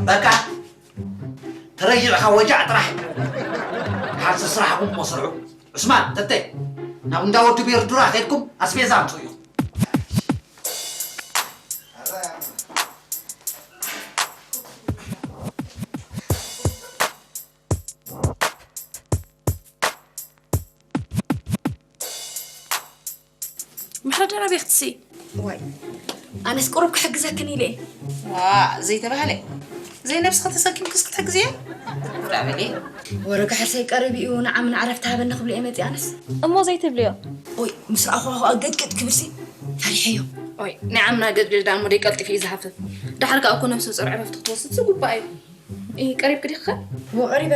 በቃ ተረይዕኻ ወጃዕ ጥራሕ። ሓንሲ ስራሕኩም እሞ ስርሑ። ዑስማን፣ ተተይ፣ ናብ እንዳ ወዲ ቤርዱራ ከይድኩም ኣስቤዛ ኣምፅኡ ኢኹም። ምሕረደና ቤክትሲ። ዋይ፣ ኣነስ ቁሩብ ክሕግዘክን ኢለ እየ። ዋ፣ ዘይተባህለ። ዘይነብስኺ ተሰኪምክስ ክትሕግዝዮ? ራበሊ። ወረ ጋሕርሰይ ቀሪቡ እዩ፣ ንዓምን ዓረፍቲ ሃበኒ ክብሎ እየ መፂእ ኣነስ። እሞ ዘይትብልዮ? ኦይ፣ ምስ ረኣኹ ኸኣ ገጥቅጥ ክብልሲ ፈሪሐዮ። ኦይ፣ ናይ ዓምና ገድግድ ዳሞ ደይ ቀልጢፉ እዩ ዝሃፍፍ። ዳሓር ከኣ እኮ ነብሰ ጾር ዕረፍቲ ክትወስድ ዝግባእ እዩ። እ፣ ቀሪብኪ ዲኺ ኸ? እወ፣ ቀሪበ።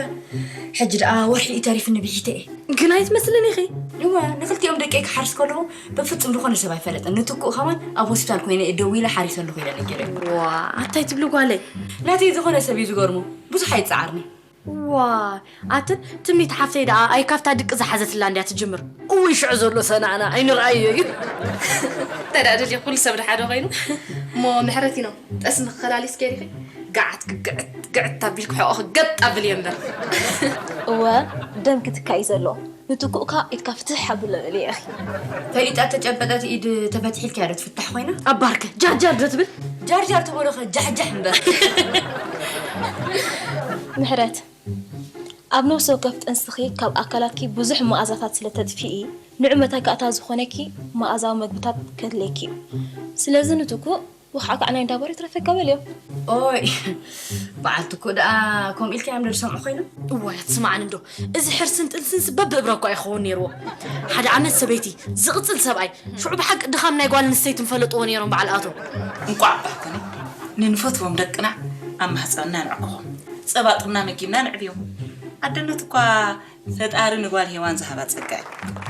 ሕጂ ደኣ ወርሒ እዩ ተሪፍኒ ብሒተ እየ። ግን ኣይትመስልን ኢኺ። እወ፣ ንክልቲኦም ደቀይ ክሓርስ ከለኹ በፍጹም ዝኾነ ሰብ ኣይፈለጠን። ንትኩእ ከማን ኣብ ሆስፒታል ኮይነ እየ ደዊለ ሓሪሰ ኣለኹ ኢለ ነጊረዮ። ዋ፣ ኣታይ ትብሊ ጓለይ? ናተይ ዝኾነ ሰብ እዩ ዝገርሞ። ብዙሕ ኣይጸዓርኒ። ዋ፣ ኣትን ትምኒት ሓፍተይ ደኣ ኣይ ካብታ ድቂ ዝሓዘትላ እንድያ ትጅምር። እውይ፣ ሽዑ ዘሎ ሰናእና ኣይንርኣዮ እዩ። ተዳደልዮ ኩሉ ሰብ ደሓደ ኮይኑ። እሞ ምሕረቲኖ፣ ጠስሚ ክኸላሊስ ከይዲኺ? ገዓት ግዕት ግዕት ኣቢልኪ ሕቖኺ ገጥ ኣብልዮ እምበር። እወ፣ ደም ክትካእ እዩ ዘለዎ። ንትኩእካ ኢድካ ፍትሕ ኣብሎ እልየ እኺ። ፈሊጣ ተጨበጠት ኢድ ተፈትሒልካያ ዶ ትፍታሕ ኮይና? ኣባርከ፣ ጃርጃር ዶ ትብል? ጃርጃር ትበሎ ኸ ጃሕጃሕ እምበር። ምሕረት፣ ኣብ ነፍሲ ወከፍ ጥንስኺ ካብ ኣካላትኪ ብዙሕ መኣዛታት ስለ ተጥፍኢ፣ ንዑ መተካእታ ዝኾነኪ መኣዛዊ መግብታት ከድልየኪ እዩ። ስለዚ ንትኩእ ወኻዕካዕ ናይ እንዳቦር ይትረፈካ በልዮ። ኦይ፣ በዓል ትኩእ ደኣ ከምኡ ኢልካዮም ዶ ዝሰምዑ ኮይኖም? እዋይ ኣትስማዕኒ እንዶ፣ እዚ ሕርስን ጥንስንስ በብእብረ እኳ ይኸውን ነይርዎ። ሓደ ዓመት ሰበይቲ፣ ዝቕጽል ሰብኣይ፣ ሽዑ ብሓቂ ድኻም ናይ ጓል ኣንስተይቲ ምፈለጥዎ ነይሮም በዓል ኣቶ። እንቋዕ እባ ኮነ፣ ንንፈትዎም ደቅና ኣብ ማህጸንና ንዕቅቦም፣ ጸባ ጥምና መጊብና ንዕብዮም። ኣደነት እኳ ፈጣሪ ንጓል ሄዋን ዝሃባ ጸጋ እዩ።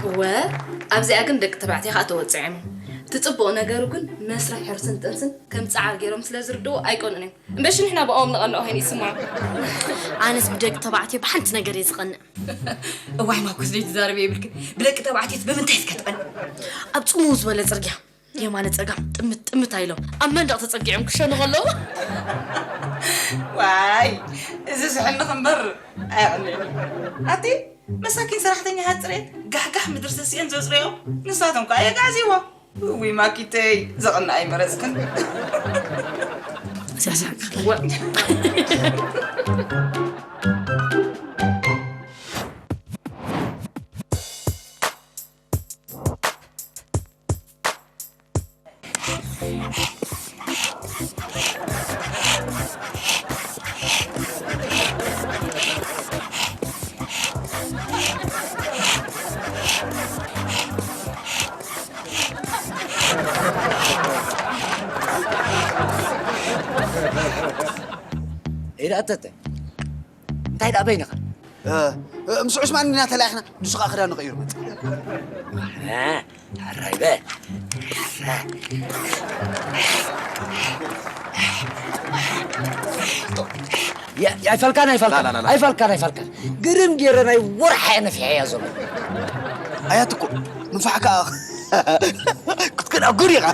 እወ፣ ኣብዚኣ ግን ደቂ ተባዕትዮ ከኣ ተወጺዖም እዮም። እቲ ጽቡቕ ነገሩ ግን መስርሕ ሕርስን ጥንስን ከም ጻዕሪ ገይሮም ስለ ዝርድኡ ኣይቀንኡን እዮም። እምበሺ ንሕና ብኦም ንቐንኦ ኮይኑ ይስምዖም። ኣነስ ብደቂ ተባዕትዮ ብሓንቲ ነገር እየ ዝቐንእ። እዋይ ማኩስ ዘይትዛረቢ የብልክን። ብደቂ ተባዕትዮ ብምንታይ እስከ ትቐንእ? ኣብ ጽምው ዝበለ ጽርግያ የማነ ጸጋም ጥምት ጥምት ኣይሎም ኣብ መንደቕ ተጸጊዖም ክሸኑ ከለዉ። ዋይ እዚ ዝሕንኽ እምበር ኣየቕንዕን እዩ። ኣቲ መሳኪን ሰራሕተኛታት ፅሬት ጋሕጋሕ ምድሪ ሰሲአን ዘፅረዮ ንሳቶም ከዓ የጋዕዝይዎ። እውይ ማኪተይ ዘቕንእ ኣይመረፅክን። ኢዳ ኣተተ እንታይ ደኣ በይንኻ? እ፣ እ፣ ምስ ዑስማን ኢና ተላኢኽና፣ ንሱ ኸኣ ክዳኑ ቀይሩ መጸ። ኣሃ፣ ሕራይ በ። ሕራይ። ኣይፈልካን ኣይፈልካን ኣይፈልካን ኣይፈልካን ግርም ገይረ ናይ ወርሓ እየ ነፊሐያ ዘሎ። ኣያት እኮ ምንፋሕ ከዓ ክትክዳ ጉድ ኢኻ።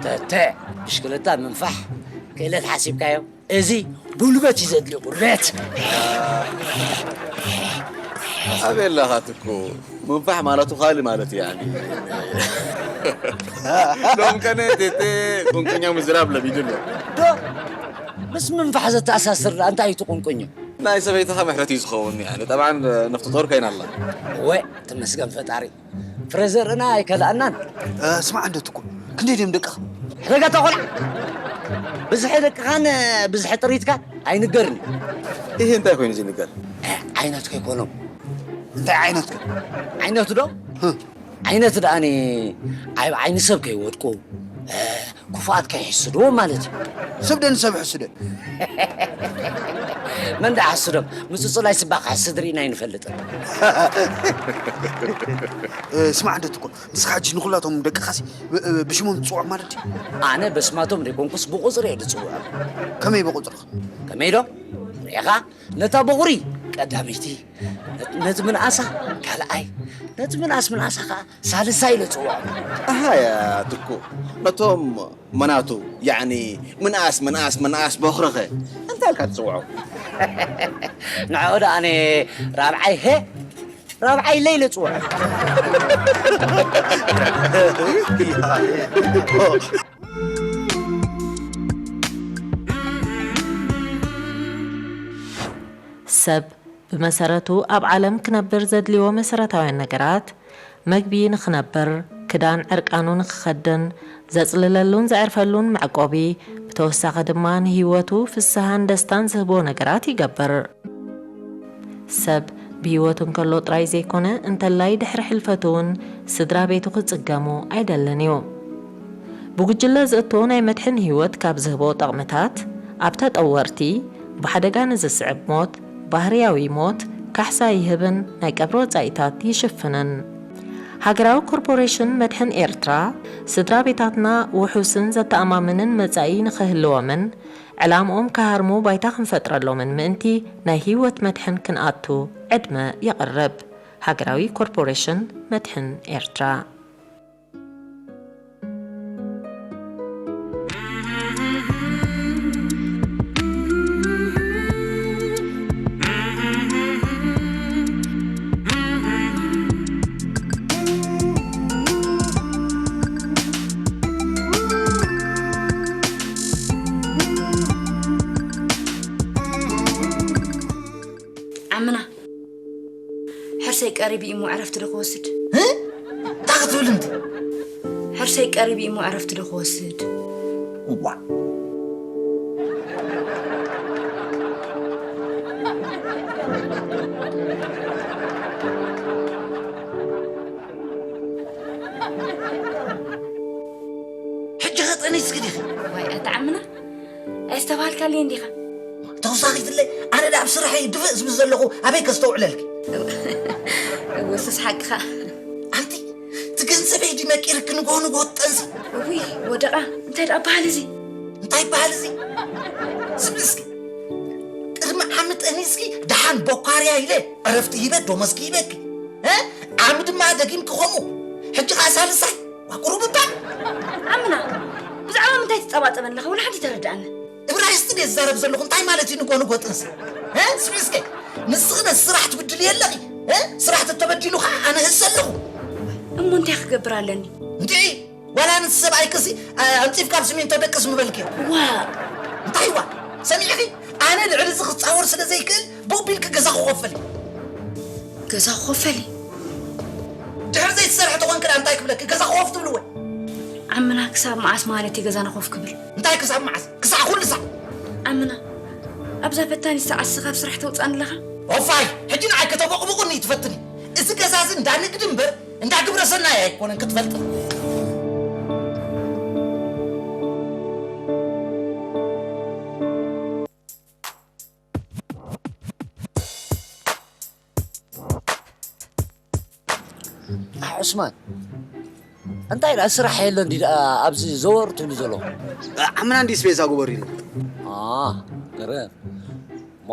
ተተ ብሽክለታ ምንፋሕ ክእለት ሓሲብካዮ? እዚ ጉልበት እዩ ዘድልዮ፣ ጉልበት። ኣበላኻት እኮ ምንፋሕ ማለቱ ካልእ ማለት እዩ። ሎም ከነ ቴቴ ቁንቁኛ ምዝራብ ለሚዱ ኣሎ። ዶ ምስ ምንፋሕ ዘተኣሳስር ደኣ እንታይ እዩ እቲ ቁንቁኝ? ናይ ሰበይትኻ ምሕረት እዩ ዝኸውን። ጠብዓን ነፍቲ ጦር ኮይና ኣላ። እወ ተመስገን ፈጣሪ። ፍረ ዘርእና ኣይከልኣናን። ስማዕ እንዶ ትኩ፣ ክንደይ ድዮም ደቅኻ? ሕደጋ እታ ቆልዓ። ብዝሒ ደቅኻን ብዝሒ ጥሪትካን ኣይንገርን እዩ። ይሄ እንታይ ኮይኑ ዘይንገር? ዓይነቱ ከይኮኖም። እንታይ ዓይነቱ? ዓይነቱ ዶ? ዓይነቱ ደኣኒ ኣብ ዓይኒ ሰብ ከይወድቁ። ክፉኣት ከይሕስድዎም ማለት እዩ። ሰብ ዶ ንሰብ ሕስደ? መን ደኣ ሕስዶም? ምጽጹላይ ስባ ክሕስድ ርኢና ኣይንፈልጥን። ስማዕ እንዶ ትኩ፣ ንስኻ ሕጂ ንኹላቶም ደቅኻሲ ብሽሞም ትጽውዖም ማለት ድዩ? ኣነ በስማቶም ዘይኮንኩስ ብቑጽሪ እየ ዝጽውዖም። ከመይ ብቑጽርኻ? ከመይ ዶ? ርኢኻ? ነታ በቑሪ ቀዳመይቲ፣ ነቲ ምንኣሳ ካልኣይ፣ ነቲ ምንኣስ ምንኣሳ ኸኣ ሳልሳይ ኢለ እጽውዖም። ኣሃ ያ ትኩ፣ ነቶም መናቱ ያዕኒ ምንኣስ ምንኣስ ምንኣስ በኹርኸ እንታይ ኢልካ ትጽውዖም? ንዕኡ ደኣ ኣነ ራብዓይ ሄ ራብዓይ ኢለ ኢለ እጽውዖም። ሰብ ብመሰረቱ ኣብ ዓለም ክነብር ዘድልይዎ መሰረታውያን ነገራት፣ መግቢ ንኽነብር፣ ክዳን ዕርቃኑ ንኽኸድን፣ ዘጽልለሉን ዘዕርፈሉን መዕቆቢ፣ ብተወሳኺ ድማ ንህይወቱ ፍስሃን ደስታን ዝህቦ ነገራት ይገብር። ሰብ ብህይወቱ እንከሎ ጥራይ ዘይኮነ እንተላይ ድሕሪ ሕልፈቱ እውን ስድራ ቤቱ ክጽገሙ ኣይደልን እዩ። ብጉጅለ ዝእቶ ናይ መድሕን ህይወት ካብ ዝህቦ ጠቕምታት ኣብ ተጠወርቲ፣ ብሓደጋ ንዝስዕብ ሞት፣ ባህርያዊ ሞት፣ ካሕሳ ይህብን ናይ ቀብሪ ወጻኢታት ይሽፍንን። ሃገራዊ ኮርፖሬሽን መድሕን ኤርትራ ስድራ ቤታትና ውሑስን ዘተኣማምንን መጻኢ ንኽህልዎምን ዕላምኦም ክሃርሙ ባይታ ክንፈጥረሎምን ምእንቲ ናይ ህይወት መድሕን ክንኣቱ ዕድመ የቕርብ። ሃገራዊ ኮርፖሬሽን መድሕን ኤርትራ። ዓምና ሕርሰይ ቀሪቡ እሞ ዕረፍቲ ዶ ክወስድ? እንታይ ክትብል እንዲ? ሕርሰይ ቀሪቡ እሞ ዕረፍቲ ዶ ክወስድ? እዋ ሕጂ ኸጠኒስኪ ዲኺ? ዋይ ኣታ ዓምና ኣየስተብሃልካለይን ዲኻ? ተወሳኺትለይ ኣነ ደኣ ኣብ ስርሐይ ድፍእ ዝብል ዘለኹ ኣበይ ከስተውዕለልኪ? ወስስ ሓቅኻ። ኣንቲ እቲ ገንዘበይ ድዩ መቂርኪ ንግሆ ንግሆ ትጠንሲ? እውይ ወደቓ እንታይ ደኣ በሃል እዚ? እንታይ በሃል እዚ? ስምዒ እስኪ ቅድሚ ዓሚ ጠኒስኪ ደሓን ቦካርያ ኢለ ዕረፍቲ ሂበ ደሞዝኪ ሂበኪ እ ዓሚ ድማ ደጊምኪ ከምኡ ሕጂ ኸዓ ሳልሳይ ቁሩብ እባ። ዓምና ብዛዕባ ምንታይ ትጸባጸበ ኣለኻ ወላ ሓንቲ ኣይተረድኣንን። እብራይስጢ ድየ ዝዛረብ ዘለኹ እንታይ ማለት እዩ ንጎ ንጎ ጥንሲ? እ ስምዒ እስከ ንስኺ ነቲ ስራሕ ትብድልዮ ኣለኺ እ ስራሕ ተተበዲሉ ኸዓ ኣነ እህሰ ኣለኹ። እሞ እንታይ ክገብር ኣለኒ? እንድዒ ዋላ ነቲ ሰብኣይክሲ ኣንጺፍካ ኣብ ስሚንቶ ደቅስ ምበልክዮ። ዋእ እንታይ ዋእ ሰሚዕኺ? ኣነ ልዕሊ እዚ ክጻወር ስለ ዘይክእል ብኡ ቢልኪ ገዛ ክኸፈል እዩ። ገዛ ክኸፈል እዩ። ድሕሪ ዘይትሰርሒ ተኾንኪ ደኣ እንታይ ክብለኪ? ገዛ ኮፍ ትብሊ ወይ? ዓምና ክሳብ መዓስ ማለት እዩ ገዛና ኮፍ ክብል? እንታይ ክሳብ መዓስ? ክሳዕ ኩሉ ሳዕ። ዓምና ኣብዛ ፈታኒት ሰዓትሲ ካብ ስራሕ ተውጽኣኒ ኣለኻ? ኦፋይ! ሕጂ ንዓይ ከተቦቕቡቑኒ ትፈትኒ? እዚ ገዛ እዚ እንዳ ንግዲ እምበር እንዳ ግብረ ሰናይ ኣይኮነን ክትፈልጢ። ኣሕ ዑስማን እንታይ ደኣ ስራሕ የለን ድዩ ደኣ ኣብዚ ዘወር ትብሉ ዘለኹም? ዓምና እንድዩ ስፔሳ ግበሩ ኢሉ። ኣህ ገረም እሞ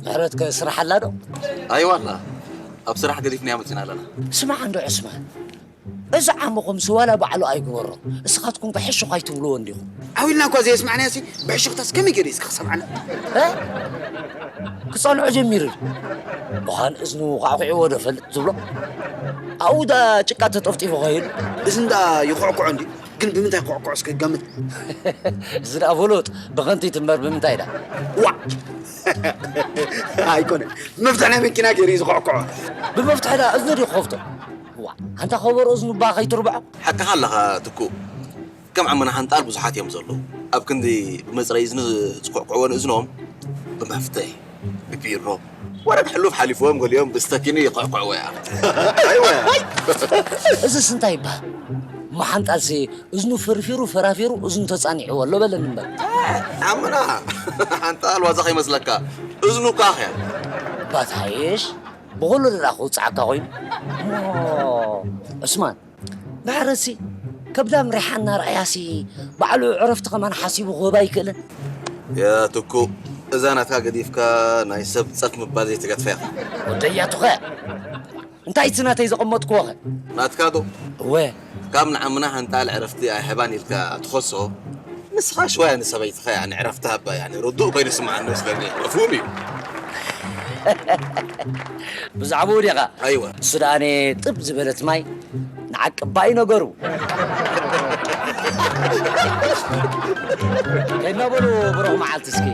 ምሕረት ከ ስራሕ ኣላ ዶ? ኣይዋ ኣላ። ኣብ ስራሕ ገዲፍናያ መጺና ኣለና። ስማዕ እንዶ ዑስማን፣ እዚ ዓመኹምሲ ዋላ ባዕሉ ኣይግበሮ። እስኻትኩም ከ ሕሹኽ ኣይትብልዎ እንዲኹም። ዓው ኢልና እኳ ዘየስማዕናዮሲ ብሕሹኽታስ ከመይ ገይሩ እዩ እስከ ክሰምዓና? እ? ክጸንዖ ጀሚሩ ድዩ? ምዃን እዝኑ ኳዕኩዕዎ ዶ ፈልጥ ዝብሎ? ኣብኡ ደኣ ጭቃ ተጠፍጢፉ ከይዱ። እዝኑ ደኣ ይኹዕኩዖ እንድዩ። ግን ብምንታይ ክኹዕኩዖ እስከ ገምት። እዚ ደኣ ፍሉጥ ብኸንቲት እምበር ብምንታይ ደኣ? ዋዕ! ኣይኮነን። ብመፍትሕ ናይ መኪና ገይሩ እዩ ዝኹዕኩዖ። ብመፍትሕ ደኣ እዝኑ ድዩ ክኸፍቶ? ዋዕ! ኣንታ ከበሮ እዝኑ እባ ከይትርብዖ። ሓቅኻ ኣለኻ ትኩእ። ከም ዓመና ሓንጣል ብዙሓት እዮም ዘለዉ። ኣብ ክንዲ ብመጽረዪ እዝኒ ዝኩዕኩዕዎ ንእዝኖም፣ ብመፍትሕ፣ ብቢሮ፣ ወረ ሕሉፍ ሓሊፍዎም ገሊኦም ብስተኪኒ ይኩዕኩዕዎ እዮም። ኣይወ። እዝስ እንታይ ይበሃል? እሞ ሓንጣልሲ እዝኑ ፈርፊሩ ፈራፊሩ እዝኑ ተጻኒዕዎ ኣሎ በለኒ እምበር። ዓመና ሓንጣል ዋዛ ከይመስለካ፣ እዝኑ እኳ ኣኽያ። ባታይሽ፣ ብኹሉ ደኣ ክውጽዓካ ኮይኑ። እሞ ዑስማን፣ ማዕረሲ ከብዳም ሪሓና ርኣያሲ ባዕሉ ዕረፍቲ ከማን ሓሲቡ ክህባ ኣይክእልን። ያ ትኩ፣ እዛ ናትካ ገዲፍካ ናይ ሰብ ጸፍ ምባል ዘይተገድፈ ኢኻ። ወደይ ኣቱኸ፣ እንታይ እቲ ናተይ ዘቐመጥክዎ ኸ? ናትካ ዶ? እወ። ካብ ንዓምና ሓንጣል ዕረፍቲ ኣይህባን ኢልካ ትኸሶ፣ ንስኻ ሽዋያ ንሰበይትኻ ያኒ ዕረፍቲ ሃባ፣ ያኒ ርዱእ ኮይኑ ይስምዓኒ መስለኒ። መፍሁም እዩ። ብዛዕባኡ ዲኻ? ኣይወ። እሱ ደኣኔ ጥብ ዝበለት ማይ ንዓቅባ እዩ ነገሩ። ከይድና በሉ ብሩኽ መዓልቲ እስኪ።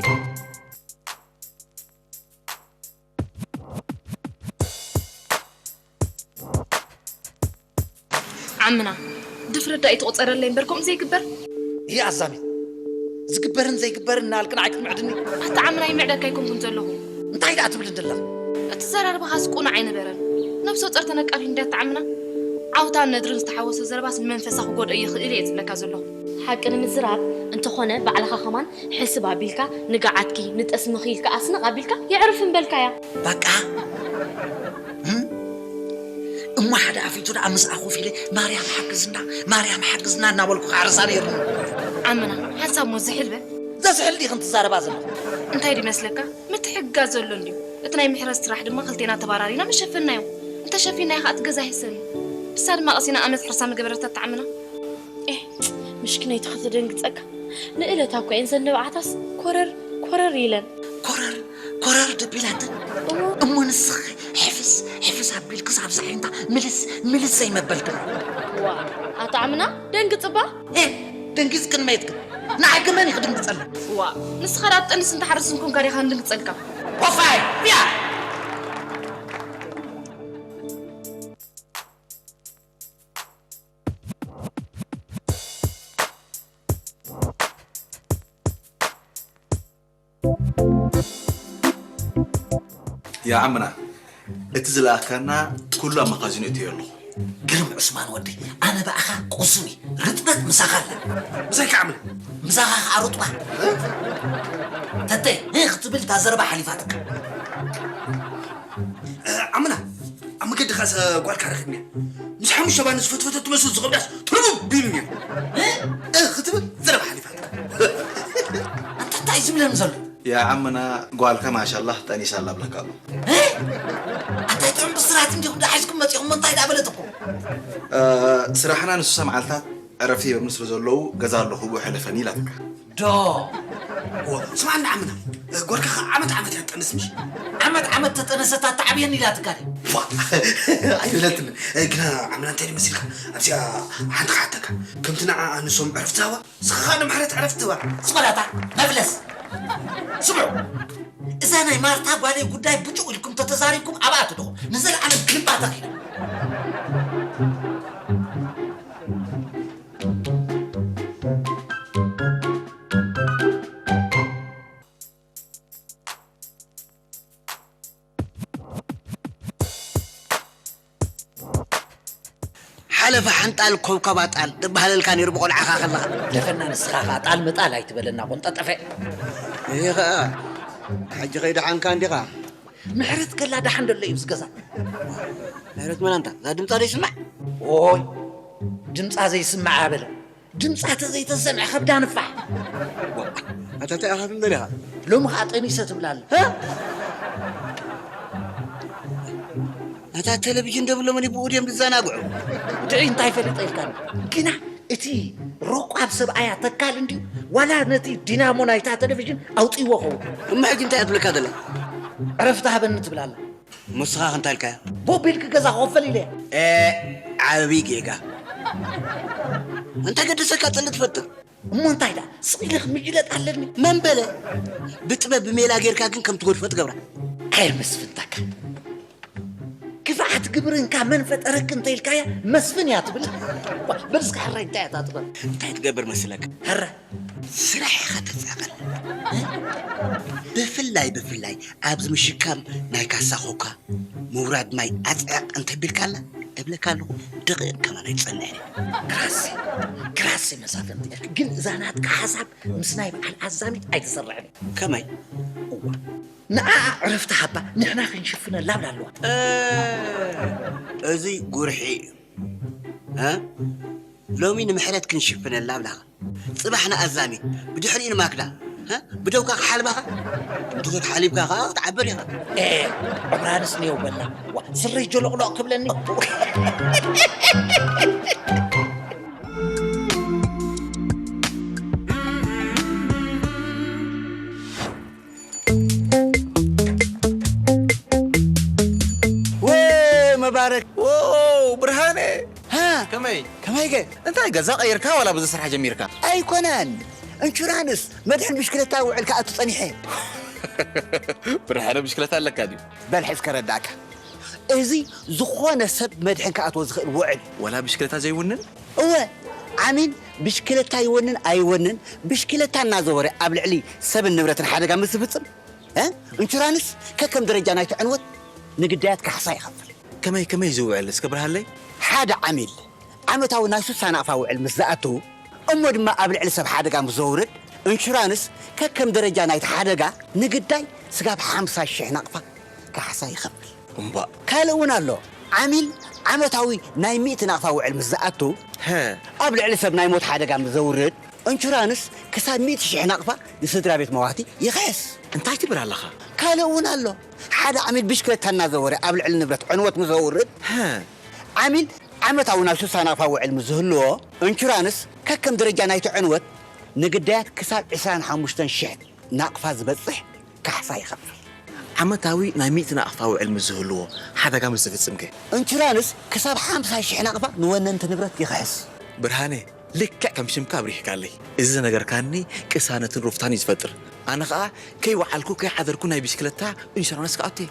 ዓምና፣ ድፍረት ደኣ ይትቑጸረለይ እምበር ከምኡ ዘይግበር። ይኣዛሚ፣ ዝግበርን ዘይግበርን እናበልክ ንዓይ ክትምዕድኒ? ኣታ ዓምና፣ ይምዕደካ ኣይኮንኩን ዘለኹ። እንታይ ደኣ ትብል እንደለኻ? እቲ ዘራርባኻስ ቁኑዕ ኣይነበረን። ነብሰ ጾር ተነቃፊት እንድያ እታ ዓምና። ዓውታን ነድርን ዝተሓወሶ ዘረባስ ንመንፈሳ ክጎድኦ ይኽእል እየ ዝብለካ ዘለኹ። ሓቂ ንምዝራብ እንተኾነ፣ ባዕልኻ ከማን ሕስብ ኣቢልካ፣ ንግዓትኪ፣ ንጠስምኺ ኢልካ ኣስንቕ ኣቢልካ የዕርፍ ምበልካያ። በቃ። እም? እሞ ሓደ ኣፊቱ ደኣ ምስኣ ኮፍ ኢለ፣ "ማርያም ሓግዝና፣ ማርያም ሓግዝና" እናበልኩ ክዓርሳ ነይሩኒ። ዓምና፣ ሓንሳብ እሞ ዝሕል በል። ዘዝሕል ዲኽን ትዛረባ ዘለኹ? እንታይ ድዩ መስለካ? ምትሕግጋዝ ዘሎ እንድዩ። እቲ ናይ ምሕረት ስራሕ ድማ ክልቴና ተባራሪና ምሸፈናዮ። እንተሸፊናዮ ኸኣ እቲ ገዛ ይህሰኒ። ንሳ ድማ ቀሲና ኣመት ሕርሳ ምገበረታ እታ ዓምና። ኤህ፣ ምሽኪነይቲ ከተደንግጸካ። ንእለታ እኮ እየን ዘንበዓታስ ኮረር ኮረር ኢለን። ኮረር ኮረር ድቢላተን። እዎ። እሞ ንስኺ ሕፍስ ሕፍስ ኣቢልክስ ኣብ ሳሒንታ ምልስ ምልስ ዘይመበልክን። ዋ፣ ኣታ ዓምና ደንግጽባ። ኤ፣ ደንጊጽክን መይትክን። ንዓይ ከ መን እዩ ክድንግጸለይ? ዋ፣ ንስኻ ደኣ ትጠንስ እንተሓርስ እንኮንካ ዲኻ ክንድንግጸልካ? ኮፋይ፣ ብያ! ያ ዓምና፣ እቲ ዝለኣኽካና ኩሉ ኣብ መኻዚኑ እትዮ ኣለኹ። ግርም ዑስማን ወደይ፣ ኣነ ብኣኻ ቁሱን እየ። ርጥበት ምሳኻ ኣላ። ምሳይ ከዓምል? ምሳኻ ከኣ ሩጥባ። ተተይ፣ ህህ ክትብል እታ ዘረባ ሓሊፋትካ። እ፣ ዓምና፣ ኣብ መገዲ ኻሰ ጓልካ ረኺብንያ። ምስ ሓሙሽተ ባኒ ዝፈትፈተት ትመስል ዝኸብዳስ ትርቡብ ቢሉኒ። እ? እ፣ ክትብል ዘረባ ሓሊፋትካ። ኣንታ እንታይ ዝብለኒ ዘሎ? ያ ዓምና፣ ጓልካ ማሻላህ ጠኒሳ ኣላ ብለካ ኣሎ። እ? ኣንታይ ጥዑም ብስራት እንዲኹም ዳሒዝኩም መጺኹም፣ እንታይ ዳበለትኩም? እ፣ ስራሕና ንሱሳ መዓልታት ዕረፍቲ ይህበኒ ስለ ዘለዉ፣ ገዛ ኣለኹ፣ ብኡ ሕለፈኒ ኢላትካ። ዶ? ኦ፣ ስማዕና ዓምና፣ እ፣ ጓልካ ኸ ዓመት ዓመት እያ ትጠንስ ምሽ? ዓመት ዓመት ተጠነሰት ኣትዓብየኒ ኢላትካ ድያ? ዋ፣ ኣይበለትኒ። እ፣ ግና ዓምና እንታይ ድዩ መሲልካ? ኣብዚኣ ሓንቲ ክሓተካ። ከምቲ ንዓኣ ንሶም ዕረፍቲ ሃባ፣ ንስኻ ኸኣ ንምሕረት ዕረፍቲ ህባ። ዝኾነ ኣታ መፍለስ። ስምዑ፣ እዛ ናይ ማርታ ጓለይ ጉዳይ ብጩቕ ኢልኩም ተተዛሪብኩም ኣብኣ ትድኹም። ንዘለዓለም ክልባታ ኺዳ። ሓለፈ ሓንጣል ኮብኮባ ጣል ትበሃለልካ ነይሩ ብቆልዓኻ ከለኻ። ደፈና ንስኻ ኸኣ ጣል መጣል ኣይትበለና ቆንጠጠፈ። ይህ ኸኣ ሕጂ ከይደሓንካ እንዲኻ። ምሕረት ከላ ደሓን ደሎ እዩ ዝገዛ። ምሕረት መን ኣንታ? እዛ ድምጻ ዘይስማዕ? ኦይ፣ ድምጻ ዘይስማዕ ኣበለ። ድምጻ ተዘይተሰምዐ ከብዳ ንፋሕ። ኣታ እንታይ ኢኻ ትብል ዘለኻ? ሎሚ ኸዓ ጠኒሰ ትብላለ። ኣታ ቴሌቪዥን ደብሎ መን ብኡ ድዮም ዝዘናግዑ? ድዒ እንታይ ፈሊጠ ኢልካኒ። ግና እቲ ሮቋብ ሰብኣያ ተካል እንድዩ ዋላ ነቲ ዲናሞ ናይታ ቴሌቪዥን ኣውፅይዎ ኸውን። እሞ ሕጂ እንታይ እያ ትብለካ ዘላ? ዕረፍቲ ሃበኒ ትብላላ። ንስኻ እንታይ ኢልካያ? ቦቢልክ ገዛ ክኸፈል ኢለ። ዓብዪ ጌጋ። እንታይ ገደሰካ? ጽልእ ትፈጥር። እሞ እንታይ ደኣ ስቕ ኢለ ክምጅለጥ ኣለኒ። መን በለ? ብጥበብ ብሜላ ጌርካ ግን ከም ትገድፎ ትገብራ። ኣየመስፍንታካ ክፍኣት ግብርንካ መን ፈጠረክ እንተ ኢልካያ መስፍን እያ ትብል። በልስካ ሕራይ እንታይ እያ እታ ጥበብ? እንታይ ትገብር መስለካ? ሕረ ስራሕ ኢኻ ተጻቐል። ብፍላይ ብፍላይ ኣብዚ ምሽካም ናይ ካሳ ኮካ ምውራድ ማይ ኣጽዕቕ እንተቢልካላ እብለካ ኣለኹ። ደቂቕ ከማን ኣይጸንሕን እዩ። ግራሴ ግራሴ መሳፍንቲ ግን እዛ ናትካ ሓሳብ ምስ ናይ በዓል ኣዛሚት ኣይተሰርዕን እዩ። ከመይ? እዋ ንዓኣ ዕረፍቲ ሃባ ንሕና ክንሽፍነላ ብላ ኣለዋ። እዚ ጉርሒ እዩ። ሎሚ ንምሕረት ክንሽፍነላ ብላኻ። ጽባሕ ንኣዛሚት ብድሕሪኡ ንማክዳ። ብደውካ ክሓልባኻ። እንተዘይተሓሊብካ ኸዓ ክትዓብር ኢኻ። ዕብራንስ ንየው በላ። ስረይ ጀሎቕሎቕ ክብለኒ። ወ መባረክ። ዎ ብርሃነ። ሃ፣ ከመይ? ከመይከ? እንታይ ገዛ ቀይርካ ዋላ ብዙ ስራሕ ጀሚርካ? ኣይኮነን። እንሹራንስ መድሕን ብሽክለታ ውዕል ክኣቱ ጸኒሐ። ብርሃነ ብሽክለታ ኣለካ ድዩ? በል ሕዝ ከረዳእካ። እዚ ዝኾነ ሰብ መድሕን ክኣትዎ ዝኽእል ውዕል። ዋላ ብሽክለታ ዘይውንን? እወ፣ ዓሚል ብሽክለታ ይወንን ኣይወንን ብሽክለታ እናዘወረ ኣብ ልዕሊ ሰብን ንብረትን ሓደጋ ምስ ዝፍጽም፣ እ፣ እንሹራንስ ከከም ደረጃ ናይቲ ዕንወት ንግዳያት ካሕሳ ይኸፍል። ከመይ ከመይ ዝውዕል እስከ ብርሃለይ? ሓደ ዓሚል ዓመታዊ ናይ ሱሳ ናቕፋ ውዕል ምስ ዝኣቱ እሞ ድማ ኣብ ልዕሊ ሰብ ሓደጋ ምስ ዘውርድ፣ እንሹራንስ ከከም ደረጃ ናይቲ ሓደጋ ንግዳይ ስጋብ ሓምሳ ሽሕ ናቕፋ ካሕሳ ይኸፍል። እምባእ። ካልእ እውን ኣሎ። ዓሚል ዓመታዊ ናይ ሚእቲ ናቕፋ ውዕል ምስ ዝኣቱ፣ ኣብ ልዕሊ ሰብ ናይ ሞት ሓደጋ ምስ ዘውርድ፣ እንሹራንስ ክሳብ ሚእቲ ሽሕ ናቕፋ ንስድራ ቤት መዋቲ ይኽሕስ። እንታይ ትብል ኣለኻ? ካልእ እውን ኣሎ። ሓደ ዓሚል ብሽክለታ እናዘወረ ኣብ ልዕሊ ንብረት ዕንወት ምስ ዘውርድ፣ ዓሚል ዓመታዊ ናይ ሱሳ ናቕፋ ውዕል ምስ ዝህልዎ፣ እንሹራንስ ከከም ደረጃ ናይቲ ዕንወት ንግዳያት ክሳብ ዕስራን ሓሙሽተን ሽሕ ናቕፋ ዝበጽሕ ካሕሳ ይኸፍል። ዓመታዊ ናይ ሚእቲ ናቕፋ ውዕል ምስ ዝህልዎ፣ ሓደጋ ምስ ዝፍጽምከ? እንሹራንስ ክሳብ ሓምሳ ሽሕ ናቕፋ ንወነንቲ ንብረት ይኽሕስ። ብርሃነ፣ ልክዕ ከም ሽምካ ኣብሪህካለይ። እዚ ዝነገርካኒ ቅሳነትን ሩፍታን እዩ ዝፈጥር። ኣነ ኸኣ ከይወዓልኩ ከይሓደርኩ ናይ ብሽክለታ እንሹራንስ ክኣቱ እየ።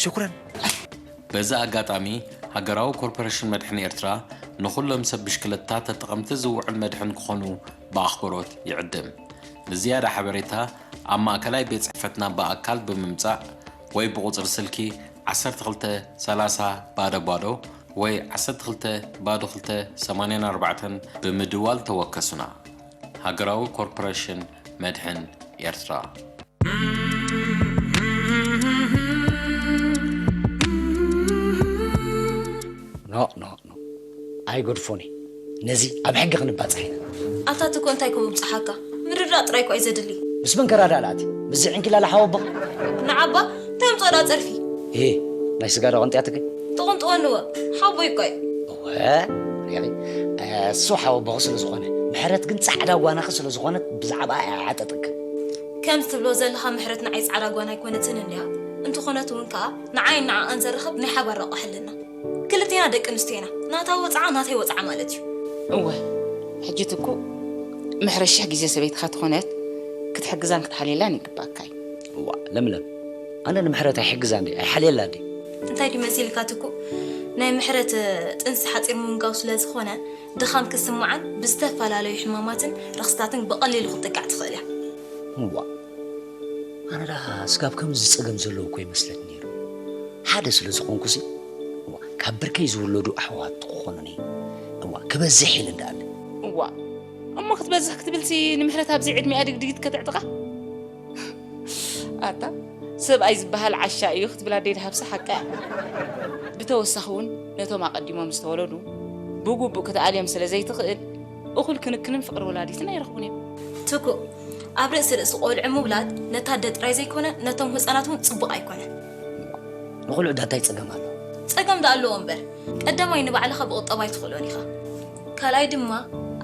ሽኩረን። በዚ ኣጋጣሚ፣ ሃገራዊ ኮርፖረሽን መድሕን ኤርትራ ንኹሎም ሰብ ብሽክለታ ተጠቐምቲ ዝውዕል መድሕን ክኾኑ ብኣኽብሮት ይዕድም። ንዝያዳ ሓበሬታ ኣብ ማእከላይ ቤት ጽሕፈትና ብኣካል ብምምጻእ ወይ ብቑጽሪ ስልኪ ዓሰርተ ክልተ ሰላሳ ባዶ ባዶ ወይ ዓሰርተ ክልተ ባዶ ክልተ ሰማንያን ኣርባዕተን ብምድዋል ተወከሱና። ሃገራዊ ኮርፖረሽን መድሕን ኤርትራ። ኖ ኖ ኖ ኣይገድፎን እዩ። ነዚ ኣብ ሕጊ ክንባጻሕ ኢና። ኣታ ትኮ እንታይ ኮ ምብጻሓካ? ምርዳእ ጥራይ ኮ እዩ ዘድሊ። ምስ መን ከራዳእ ኣቲ? ምስዚ ዕንኪላላ ሓወቦኽ? ንዓባ እንታይ ኣምጽኦ ደኣ ጸርፊ? እሂ ናይ ስጋ ዶ ቅንጥያትኪ? ትቕንጥወኒ ወ ሓቦይ እኮ እዩ። እወ ሪኺ እሱ ሓወቦኺ ስለ ዝኾነ ምሕረት ግን ጻዕዳ ጓናኺ ስለ ዝኾነት ብዛዕባኣ እያ ዓጠጥክ። ከምዚ ትብሎ ዘለኻ ምሕረት ንዓይ ጻዕዳ ጓና ኣይኮነትን እንድያ። እንተኾነት እውን ከኣ ንዓይን ንዓኣን ዘራኽብ ናይ ሓባር ረቋሒ ኣለና። ክልቴና ደቂ ኣንስትዮ ኢና። ናታ ወጽዓ ናተይ ወጽዓ ማለት እዩ። እወ ሕጂ ትኩእ ምሕረት ሽሕ ግዜ ሰበይትኻ ተኾነት ክትሕግዛን ክትሓልየላን ይግባኣካ እዩ። እዋእ ለምለም ኣነ ንምሕረት ኣይሕግዛን ድየ ኣይሓልየላን ድየ። እንታይ ድዩ መሲልካ ትኩእ ናይ ምሕረት ጥንሲ ሓጺር ምምጋቡ ስለ ዝኾነ ድኻም ክስምዓን ብዝተፈላለዩ ሕማማትን ረኽስታትን ብቐሊሉ ክትጥቃዕ ትኽእል እያ። እዋእ ኣነ ደኣ ስጋብ ከምዚ ጸገም ዘለዎ እኮ ይመስለኒ ነይሩ። ሓደ ስለ ዝኾንኩሲ እዋ ካብ ብርከይ ዝውለዱ ኣሕዋት ክኾኑኒ እዋ ክበዝሕ ኢለ እንዳኣለ። እዋ እሞ ክትበዝሕ ክትብልሲ ንምሕረት ኣብዚ ዕድሚኣ ድግድጊት ከተዕጥቓ? ኣታ ሰብኣይ ዝበሃል ዓሻ እዩ ክትብል ኣደይ ደሃብሲ ሓቃ እያ። ብተወሳኺ እውን ነቶም ኣቐዲሞም ዝተወለዱ ብግቡእ ክትኣልዮም ስለ ዘይትኽእል እኹል ክንክንን ፍቕሪ ወላዲትን ኣይረኽቡን እዮም። ትኩእ፣ ኣብ ርእሲ ርእሲ ቆልዑ ምውላድ ነታ ኣደ ጥራይ ዘይኮነ ነቶም ህጻናት እውን ጽቡቕ ኣይኮነን። ንቑልዑ ዳታይ ጸገም ኣሎ? ጸገም ደኣ ኣለዎ እምበር፣ ቀዳማይ ንባዕልኻ ብቑጠባ ኣይትኽእሎን ኢኻ። ካልኣይ ድማ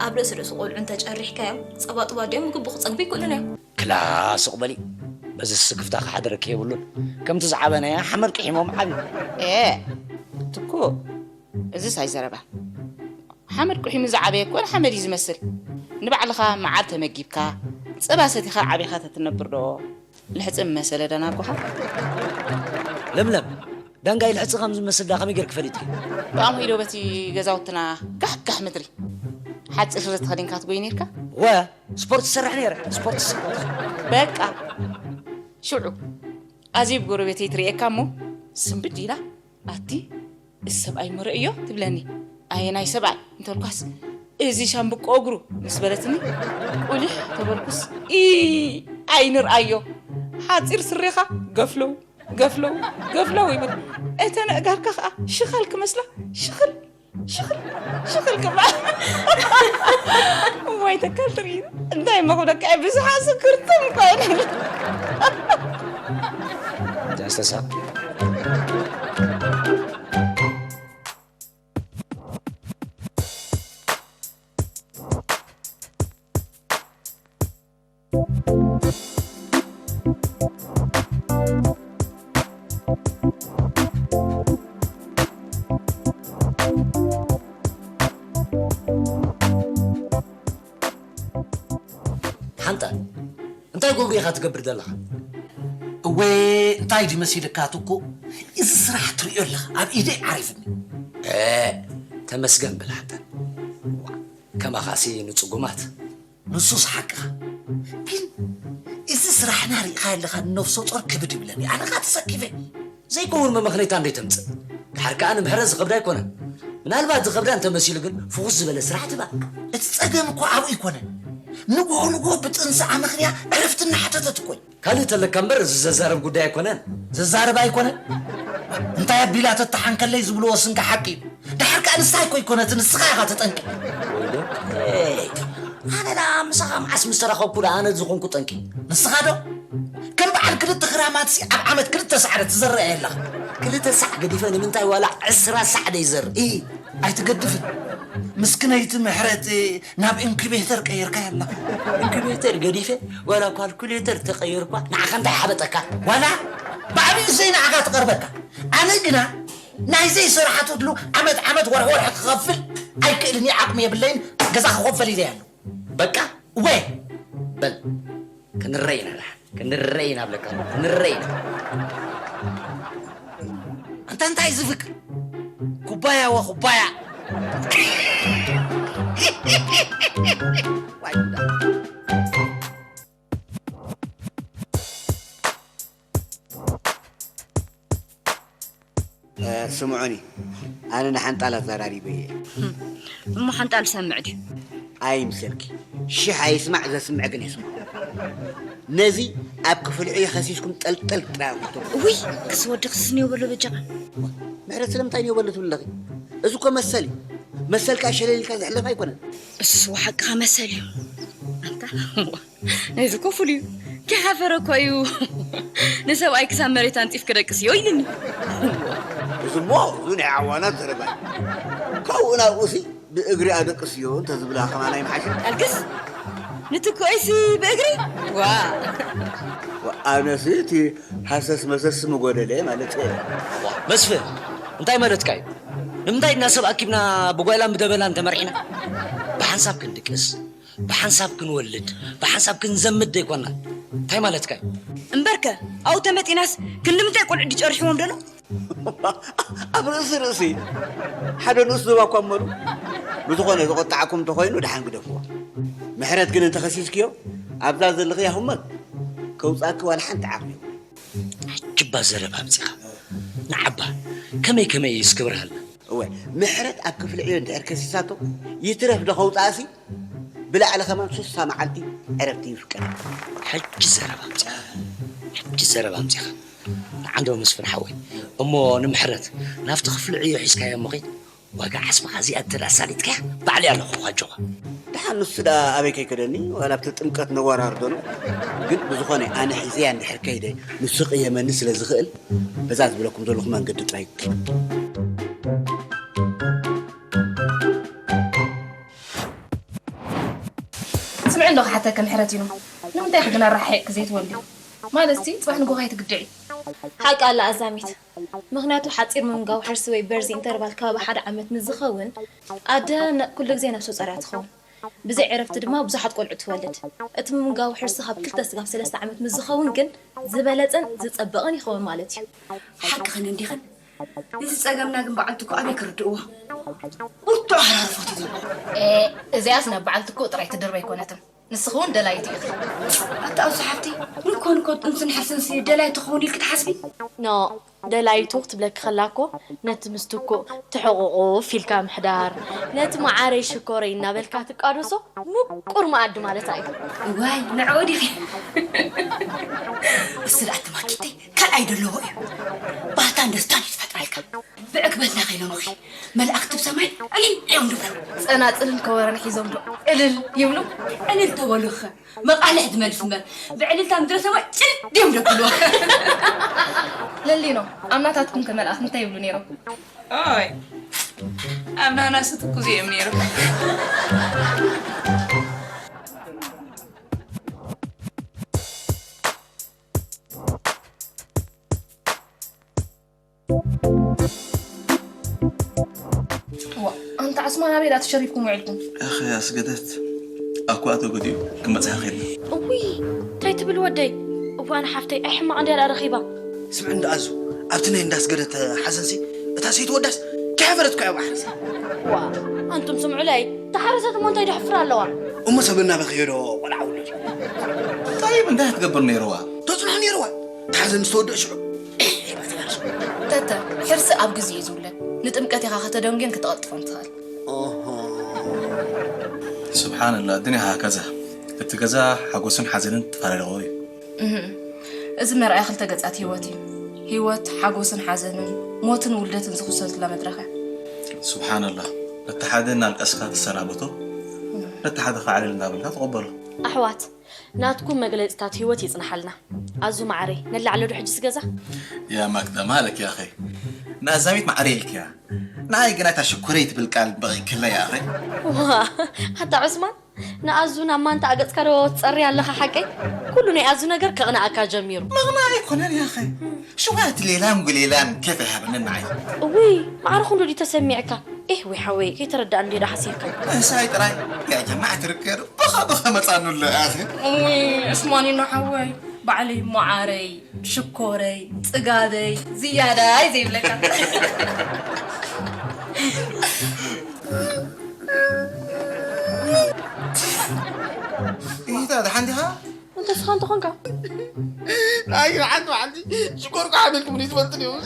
ኣብ ርእሲ ርእሲ ቆልዑ እንተጨሪሕካዮም ጸባጥባ ኣዲኦም ብግቡእ ክጸግቡ ኣይክእሉን እዮም። ክላ ስቕ በሊ። በዚ ስክፍታ ክሓድረኪ የብሉን። ከምቲ ዝዓበናያ ሓመድ ቅሒሞም ዓብዩ። ኤ፣ ትኩእ፣ እዝስ ኣይዘረባን። ሓመድ ቁሒሙ ዝዓበየ እኮ ንሓመድ እዩ ዝመስል። ንባዕልኻ መዓር ተመጊብካ፣ ጸባ ሰቲኻ ዓቢኻ ተትነብር ዶ ልሕጺ ምመሰለ ደናጉኻ? ለምለም፣ ዳንጋይ ልሕጺ ከም ዝመስል ዳ ከመይ ጌርኪ ፈሊጥኪ? ብኣምሆይ ዶ በቲ ገዛውትና ጋሕጋሕ ምድሪ ሓጺር ስረ ተኸዲንካ ትጎይ ኔርካ? ወ፣ ስፖርት ትሰርሕ ነይረ፣ ስፖርት፣ ስፖርት። በቃ፣ ሽዑ ኣዜብ ጎረቤተይ ትርእየካ እሞ ስንብድ ኢላ፣ ኣቲ፣ እዚ ሰብኣይ እሞ ርእዮ ትብለኒ። ኣየናይ ሰብኣይ እንተልኳስ፣ እዚ ሻምብቆ እግሩ ምስ በለትኒ፣ ቁሊሕ ተበልኩስ፣ ኢ፣ ኣይንርኣዮ። ሓጺር ስሬኻ ገፍለው፣ ገፍለው፣ ገፍለው ይብል። እተን ኣእጋርካ ኸኣ ሽኻል ክመስላ፣ ሽኽል፣ ሽኽል፣ ሽኽል ክበሃል። እዋይ ተካል ትርኢ። እንታይ እሞ ክብለካ እየ፣ ብዙሓት ስክርትም ኮይኑ። ዳስተሳ። ሓንጣል፣ እንታይ ጉብሪ ኢኻ ትገብር ዘለኻ? እወ፣ እንታይ ድዩ መሲልካ ትኩ? እዚ ስራሕ ትርእዮ ኣለኻ፣ ኣብ ኢደይ ዓሪፍኒ። እ፣ ተመስገን በል ሓንጣል። ከማኻሲ ንጽጉማት። ንሱስ ሓቅኻ። ግን እዚ ስራሕና ርኢኻ ኣለኻ፣ ንነፍሰ ጾር ክብድ ይብለኒ። ኣነ ኸኣ ተሰኪፈ። ዘይከውን መመኽነይታ እንዴ ተምጽእ? ድሓር ከኣ ንምሕረት ዝኸብዳ ኣይኮነን። ምናልባት ዝኸብዳ እንተመሲሉ ግን ፍኹስ ዝበለ ስራሕ ትባ። እቲ ጸገም እኮ ኣብኡ ኣይኮነን። ንግሆ ንግሆ ብጥንሲ ኣመኽንያ ዕረፍቲ እናሓተተት እኮ እዩ። ካልእ ተለካ እምበር እዚ ዘዛርብ ጉዳይ ኣይኮነን። ዘዛርብ ኣይኮነን? እንታይ ኣቢላ ተተሓንከለይ ዝብልዎ ስንኪ ሓቂ እዩ። ድሓር ከኣ ንሳ እኮ ኣይኮነትን፣ ንስኻ ኢኻ ተጠንቂ። ወይዶ። ኤይ፣ ኣነ ደኣ ምሳኻ መዓስ ምስ ተራኸብኩ ደኣ ኣነ ዝኾንኩ ጠንቂ? ንስኻ ዶ? ከም በዓል ክልተ ክራማትሲ ኣብ ዓመት ክልተ ሳዕ ዶ ትዘርእ ኣለኻ? ክልተ ሳዕ ገዲፈ ንምንታይ ዋላ ዕስራ ሳዕ ደይዘርእ? ኢ። ኣይትገድፍን። ምስክነይቲ ምሕረት ናብ ኢንኩቤተር ቀይርካያ ኣለኻ። ኢንኩቤተር ገዲፈ ዋላ ካልኩሌተር ተቐይርኳ ንዓኻ እንታይ ሓበጠካ? ዋላ ብዓቢኡ ዘይንዓኻ ትቐርበካ። ኣነ ግና ናይ ዘይሰርሓትሉ ዓመት ዓመት ወርሒ ወርሒ ክኸፍል ኣይክእልን እየ፣ ዓቕሚ የብለይን፣ ገዛ ክኸፈል ኢለ እየ ኣለኹ። በቃ? እወ። በል ክንረይ ኢና ደሓን፣ ክንረይ ኢና እብለካ ኣለኹ፣ ክንረይ ኢና። ኣንታ እንታይ እዚ ፍቅሪ? ኩባያ ወኩባያ። ዋይ ጉዳ። እ፣ ስምዑኒ፣ ኣነ ንሓንጣል ኣዘራሪበ እየ። እሞ ሓንጣል ዝሰምዕ ድዩ? ኣይምሰልኪ፣ ሽሕ ኣይስማዕ፣ ዘስምዕ ግን የስምዕ። ነዚ ኣብ ክፍሊ ዕዮ ከሲስኩም ጠልጠል ጥራይ ኣውርዶ። እውይ፣ ክስ ወዲ ክስስንዮ በሎ በጃኻ። ምሕረት ስለምንታይ ንዮ በሎ ትብል ኣለኺ? እዚ እኮ መሰል እዩ። መሰልካ ሸለሊልካ ዝሕለፍ ኣይኮነን። እሱስ ሓቅኻ መሰል እዩ። ኣንታ፣ ነዚ እኮ ፍሉይ እዩ። ከይሓፈረ እኮ እዩ። ንሰብኣይ ክሳብ መሬት ኣንጺፍ ክደቅስ እዮ ኢልኒ። እዚ እሞ፣ እዚ ናይ ዓዋናት ዘረባ እዩ። ካብኡ ናብኡሲ ብእግሪ ኣደቅስዮ እንተዝብላ ከማን ኣይምሓሸን? ኣልግስ ንትኩኤሲ ብእግሪ? ዋ! ኣነሲ እቲ ሃሰስ መሰስ ምጎደለ ማለት እየ። መስፍን፣ እንታይ ማለትካ እዩ? ንምንታይ ድና ሰብ ኣኪብና ብጓይላን ብደበላን ተመርዒና? ብሓንሳብ ክንድቅስ፣ ብሓንሳብ ክንወልድ፣ ብሓንሳብ ክንዘምድ ደይኮና? እንታይ ማለትካ እዩ? እምበርከ፣ ኣብኡ ተመጢናስ ክንዲ ምንታይ ቆልዑ ድጨርሕዎም ደሎ? ኣብ ርእሲ ርእሲ ሓደ ንኡስ ዞባ እኳ እመሉ። ብዝኾነ ዝቆጣዕኩም እንተኾይኑ ደሓን ግደፍዎ። ምሕረት ግን እንተኸሲስክዮ ኣብዛ ዘለኽያ ህሞት ከውጻእኪ ዋላ ሓንቲ ዓቕሚ የብሉን። ሕጂ እባ ዘረባ ኣምጺኻ። ንዓባ ከመይ ከመይ እዩስ ክብርሃልና? እወ፣ ምሕረት ኣብ ክፍሊ ዕዮ እንድሕር ከሲሳቶ ይትረፍ ዶ ከውጻእሲ ብላዕሊ ከማን ሱሳ መዓልቲ ዕረፍቲ ይፍቀድ። ሕጂ ዘረባ ኣምጺኻ። ሕጂ ዘረባ ኣምጺኻ። ንዓንዶ መስፍን ሓወይ፣ እሞ ንምሕረት ናብቲ ክፍሊ ዕዮ ሒዝካዮ እሞ ኸይድ፣ ዋጋ ዓስብኻ እዚኣ እንተ ደኣ ኣሳሊጥካያ፣ ባዕለይ ኣለኹ ኣጆኻ። ንሱ ደኣ ኣበይ ከይከደኒ፣ ዋላ ኣብቲ ጥምቀት ነወራርዶ ነው። ግን ብዝኾነ ኣነ ሒዘያ እንድሕር ከይደ፣ ንሱ ቅየመኒ ስለ ዝኽእል፣ በዛ ዝብለኩም ዘለኹ መንገዲ ጥራይ። ስምዒ እንዶ ክሓተኪ ምሕረት ኢኖ፣ ንምንታይ ኢኺ ግን ኣረሓሒቕኪ ዘይትወልዲ? ማለትሲ ጽባሕ ንጎ ከይትግድዒ። ሓቂ ኣላ ኣዛሚት። ምኽንያቱ ሓጺር ምምጋብ ሕርሲ ወይ በርዚ ኢንተርቫል ከባቢ ሓደ ዓመት ምስ ዝኸውን ኣደ ነ-፣ ኩሉ ግዜ ነፍሰ ጾር እያ ትኸውን። ብዘይ ዕረፍቲ ድማ ብዙሓት ቆልዑ ትወልድ። እቲ ምምጋብ ሕርሲ ካብ ክልተ ስጋብ ሰለስተ ዓመት ምስ ዝኸውን ግን ዝበለጸን ዝጸበቐን ይኸውን ማለት እዩ። ሓቅኽን እንዲኽን። እዚ ጸገምና ግን በዓልቲ እኮ ኣበይ ክርድእዎ? ብርቱዕ ሃራርፎት እዩ ዘሎ። ኤ፣ እዚኣስ ናብ በዓልቲ እኮ ጥራይ ትድርብ ኣይኮነትን። ንስኺ እውን ደላይቲ ኢኺ። ኣታ ኣብዚ ሓፍቲ፣ ንኮ ንኮ ጥንስን ሕርስንሲ ደላይቲ ክኸውን ኢልኪ ትሓስቢ? ኖ፣ ደላይቱ ክትብለኪ ከላ እኮ ነቲ ምስ ትኩእ ትሕቑቑፍ ኢልካ ምሕዳር፣ ነቲ መዓረይ ሽኮረይ እናበልካ ትቃደሶ ምቁር መኣዲ ማለታ እዩ። እዋይ፣ ንዕኡ ዲኺ? እሱ ደኣ እቲ ማኪተይ ካልኣይ ደለዎ እዩ። ባህታን ደስታን እዩ ዝፈጥረልካ። ብዕግበትና ከይለምኺ፣ መላእኽቲ ብሰማይ ዕልል እዮም ዝብሉ። ጸናጽልን ከበሮን ሒዞም ዶ ዕልል ይብሉ? ዕልል ተበሉኸ፣ መቓልሕ ዝመልስ እምበር፣ ብዕልልታ ምድረ ሰማይ ጭልጥ እዮም ዘብልዋ። ለሊኖ፣ ኣብ ናታትኩም ከ መልኣኽ እንታይ ይብሉ ነይሮም? ኦይ፣ ኣብ ናና ስትኩ እዮም ነይሮም። ዋ፣ ኣንታ ዑስማን ኣበይ ደኣ ተሸሪፍኩም ውዒልኩም? ኣኸ ኣስገደት፣ ኣኳ ተጎዲኡ ክመጽእ ከይድና። እውይ፣ እንታይ ትብል ወደይ? እዋን ሓፍተይ፣ ኣይ ሕማቕ እንድያ ደኣ ረኺባ። ስምዒ እንዳ ኣዙ፣ ኣብቲ ናይ እንዳ ኣስገደት ሓዘንሲ፣ እታ ሰይቲ ወዳስ ከይሓፈረት እኮ እያ ባሕርሲ። ዋ፣ ኣንቱም ስምዑለይ፣ ተሓረሰት እሞ እንታይ ደሕፍር ኣለዋ? እሞ ሰብ እናበኸየ ዶ ቆልዓ ውለድ? ጠይብ፣ እንታይ ክትገብር ነይርዋ? ተጽንሖ ነይርዋ። እቲ ሓዘን ምስ ተወድአ ሽዑ፣ ኤህ፣ ይበል። ተተ፣ ሕርሲ ኣብ ግዜ እዩ ዝውለድ። ንጥምቀት ኢኻ ከተደንጉዮን ከተቐልጥፎን ትኽእል። ኦሆ። ስብሓንላ፣ ኣዱንያ ሃከዛ። እቲ ገዛ ሓጎስን ሓዘንን ተፈላለዎ እዩ። እህ፣ እዚ መርኣያ ክልተ ገጻት ህይወት እዩ። ህይወት ሓጎስን ሓዘንን፣ ሞትን ውልደትን ዝኽሰቱላ መድረኽ እያ። ስብሓንላ፣ ነቲ ሓደ እናልቀስካ ትሰናበቶ፣ ነቲ ሓደ ከዓ ዕልል እናበልካ ትቕበሎ። ኣሕዋት፣ ናትኩም መግለጺታት ህይወት ይጽናሓልና። ኣዙ መዓረይ፣ ነላዕሎ ዶ ሕጅስ ገዛ? ያ ማክዳ፣ ማለክ ያ ኣኸይ። ንኣዛሚት መዓረይ ኢልክያ። ንዓይ ግና እታ ሽኮረይ ትብል ቃል በቒክላ ያ ኣኸይ። ዋ፣ ኣታ ዑስማን፣ ንኣዙ ናብ ማንታ ኣገጽካ ዶ ትጸሪ ኣለኻ ሓቀይ? ኩሉ ናይ ኣዙ ነገር ከቕንኣካ ጀሚሩ። ምቕናእ ኣይኮነን ያ ኣኸይ። ሽዋት ሌላን ጉሌላን ኬፍ ኣይሃበንን ንዓይ። እውይ፣ ማዕረ ክንዶ ድዩ ተሰሚዕካ? ኤህ ወይ ሓወይ፣ ከይተረዳእኒ እንድየ ዶ ሓሲብካ? ምሕሳይ ጥራይ። ያ ጀማዓ ትርከር። ብኸ ብኸ መጻኑ ኣሎ ኣኺ። እውይ፣ እስማኒኖ ሓወይ፣ ባዕለይ መዓረይ፣ ሽኮረይ፣ ጽጋበይ፣ ዝያዳይ ዘይብለካ። ኢታ ደሓን ዲኻ? እንተ ስኻ እንተኾንካ። ኣይ፣ ሓንቲ መዓልቲ ሽኮርካ ሓሚልኩምኒ ትፈልጡ ድዮም?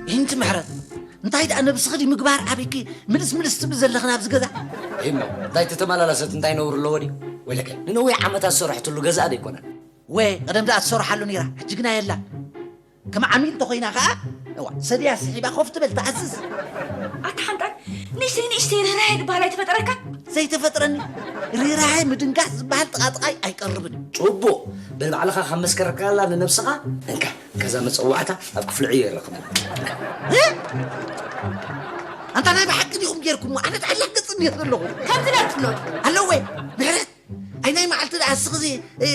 ይህንቲ ምሕረት፣ እንታይ ደኣ ነብስኺ ድዩ ምግባር ኣብኪ ምልስ ምልስ ትብሊ ዘለኺ ናብዚ ገዛ? እሞ እንታይ ተተመላለሰት እንታይ ነውሪ ኣለዎ ድዩ? ወይለከ ንነዊሕ ዓመታት ዝሰርሐትሉ ገዛ ዶ ኣይኮነን? ወ-፣ ቀደም ደኣ ትሰርሓሉ ነይራ፣ ሕጂ ግና የላ። ከም ዓሚል እንተኾይና ኸኣ፣ እዋ፣ ሰድያ ስሒባ ኮፍ ትበል፣ ትኣዝዝ። ኣታ ሓንጣል፣ ንእሽተይ ንእሽተይ ርህራሄ ዝበሃል ኣይተፈጠረካ? ዘይተፈጥረኒ ርህራሄ ምድንጋጽ ዝበሃል ጥቓጥቓይ ኣይቀርብን። ጽቡቕ፣ በል ባዕልኻ ካብ መስከረካላ ንነብስኻ፣ እንካ፣ ከዛ መጸዋዕታ ኣብ ክፍሊ ዕዮ ይረኽበና። እ? ኣንታ ናይ ብሓቂ ዲኹም ጌርኩሞ? ኣነ ተኣላግጽ እንድየ ዘለኹ። ከምዚ ነብትሎ። ኣለወ፣ ምሕረት። ኣይ ናይ መዓልቲ ደኣ እስኺ እዚ፣ እ፣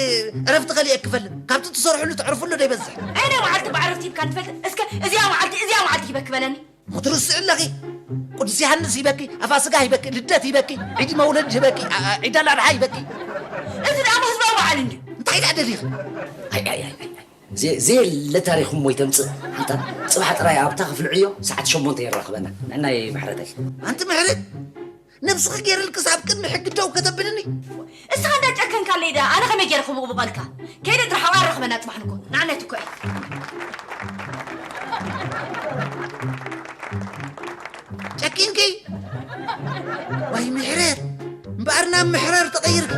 ዕረፍቲ ከሊኤ ክፈልጥ። ካብቲ ትሰርሕሉ ተዕርፍሉ ዶ ይበዝሕ? ኣይ ናይ መዓልቲ ብዕረፍቲ ሂብካ ንትፈልጥ? እስከ እዚኣ መዓልቲ፣ እዚኣ መዓልቲ ሂበኪ በለኒ። ክትርስዒ ኣለኺ። ቅዱስ ዮሃንስ ሂበኪ፣ ኣፋስጋ ሂበኪ፣ ልደት ሂበኪ፣ ዒድ መውለድ ሂበኪ፣ ዓ-፣ ዓ-፣ ዒድ ኣል ኣድሓ ሂበኪ። እዚ ደኣ ህዝባዊ በዓል እንድዩ። እንታይ ደኣ ደሊኺ? ኣይ፣ ኣይ፣ ኣይ፣ ኣይ፣ ኣይ። ዘ-፣ ዘየለ ታሪኽ እሞ ይተምጽእ። ኣንታ ጽባሕ ጥራይ ኣብታ ክፍሊ ዕዮ ሰዓት ሸሞንተ የራኽበና። ንዕናይ ምሕረተይ። ኣንቲ ምሕረት፣ ነብስኺ ገይርልክስ ኣብ ቅድሚ ሕጊ ደው ከተብልኒ? እስኻ እንዳ ጨከንካለይ ደኣ ኣነ ከመይ ገይረ ክቡቕቡቐልካ? ከይደ ጥራሕ ኣብኣ ኣራኽበና ጽባሕ ንግሆ። ንዓናይ ትኮ እያ። ጨኪንኪ? ዋይ ምሕረት፣ እምበኣር ናብ ምሕረር ተቐይርካ።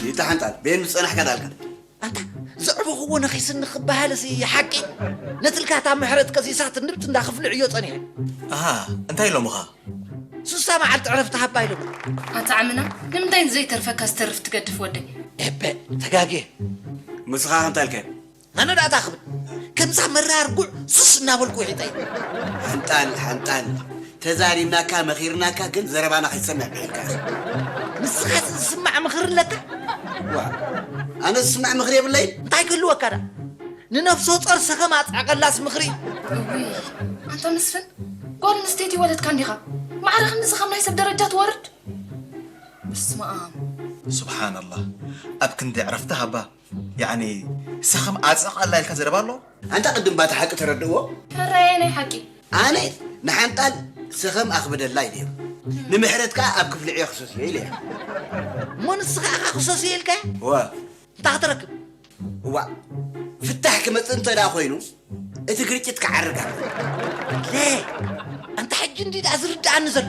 ይታ ሓንጣል፣ ቤን ምስ ጸናሕካ ዳልካ። ኣንታ፣ ዘዕበኽዎ ነኺስኒ ክበሃልሲ ሓቂ? ነትልካ እታ ምሕረት ቀሲሳት ንብት እንዳ ክፍልዕዮ ጸኒሐ። ኣሃ፣ እንታይ ኢሎምኻ? ሱሳ መዓልቲ ዕረፍቲ ሃባ ኢሎም። ኣታ ዓምና፣ ንምንታይ ንዘይተርፈካ ዝተርፍ ትገድፍ ወደይ? ኤበ፣ ተጋግየ። ምስኻ ከምታ ኢልካዮ። ኣነ ደኣ እንታይ ክብል? ከምዛ መራር ጉዕ ሱስ እናበልኩ ውሒጠ። ሓንጣል፣ ሓንጣል። ተዛሪብናካ፣ መኺርናካ፣ ግን ዘረባና ከይትሰምዕ ብዒልካ ኢኻ። ንስኻስ ዝስማዕ ምኽሪ ኣለካ? ዋ፣ ኣነ ዝስማዕ ምኽሪ የብለይን። እንታይ ክህልወካ ደኣ? ንነፍሰ ጾር ሰኸም ኣጽዕቐላስ ምኽሪ። እውይ፣ ኣንታ መስፍን፣ ጓል ኣንስተይቲ ወለድካ እንዲኻ። ማዕረ ክንድዚ ካብ ናይ ሰብ ደረጃ ትወርድ? በስመ ኣብ። ሱብሓነላህ። ኣብ ክንዲ ዕረፍቲ ሃባ፣ ያዕኒ፣ ሰኸም ኣጽዕቐላ ኢልካ ዘረባ ኣሎ? ኣንታ ቅድም ባቲ ሓቂ ተረድእዎ። ሕራየ ናይ ሓቂ። ኣነ ንሓንጣል ሰኸም ኣኽብደላ ኢለዮ። ንምሕረት ከኣ ኣብ ክፍሊ ዕዮ ክሰስዮ ኢለዮ። እሞ ንስኻ ኢኻ ክሰስዮ ኢልካያ? እወ። እንታይ ክትረክብ? እዋእ፣ ፍታሕ ክመጽእ እንተ ደኣ ኮይኑ፣ እቲ ግርጭት ክዓርግ ኣለዎ። ለ፣ ኣንታ ሕጂ እንዲ ደኣ ዝርድኣኒ ዘሎ።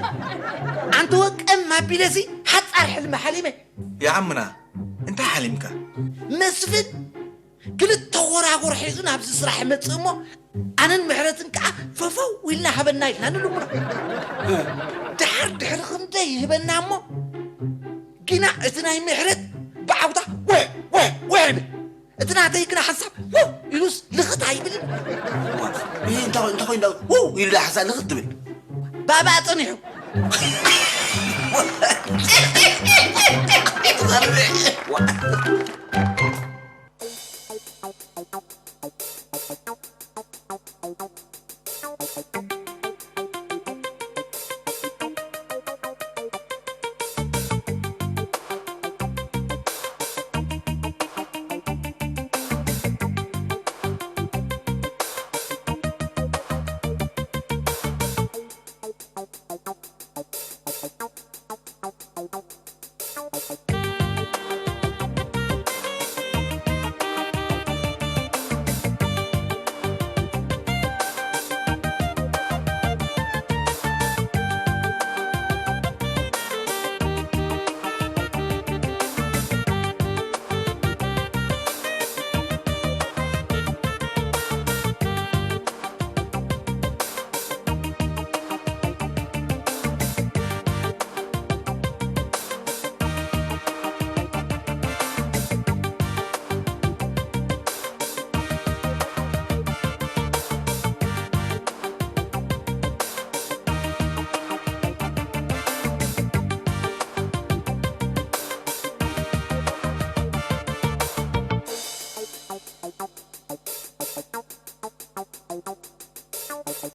ኣንተ ወቀም ኣቢለሲ ሓጻር ሕልሚ ሓሊመ። ይዓምና፣ እንታይ ሓሊምካ? መስፍን ክልተ ጎራጉር ሒዙ ናብዚ ስራሕ ይመጽእ እሞ፣ ኣነን ምሕረትን ከኣ ፈፈው ኢልና ሃበና ኢልና ንልምኖ። ደሓር ድሕሪ ክንደይ ይህበና እሞ፣ ግና እቲ ናይ ምሕረት ብዓውታ ወ-፣ ወ-፣ ወ ይብል። እቲ ናተይ ግና ሓንሳብ ውው ኢሉስ ልኽት ኣይብልን። ዋ፣ ይህ እንተ-፣ እንተኾይኑ ደኣ ውው ኢሉ ደኣ ሓንሳብ ልኽት ትብል። ባባ ጸኒሑ።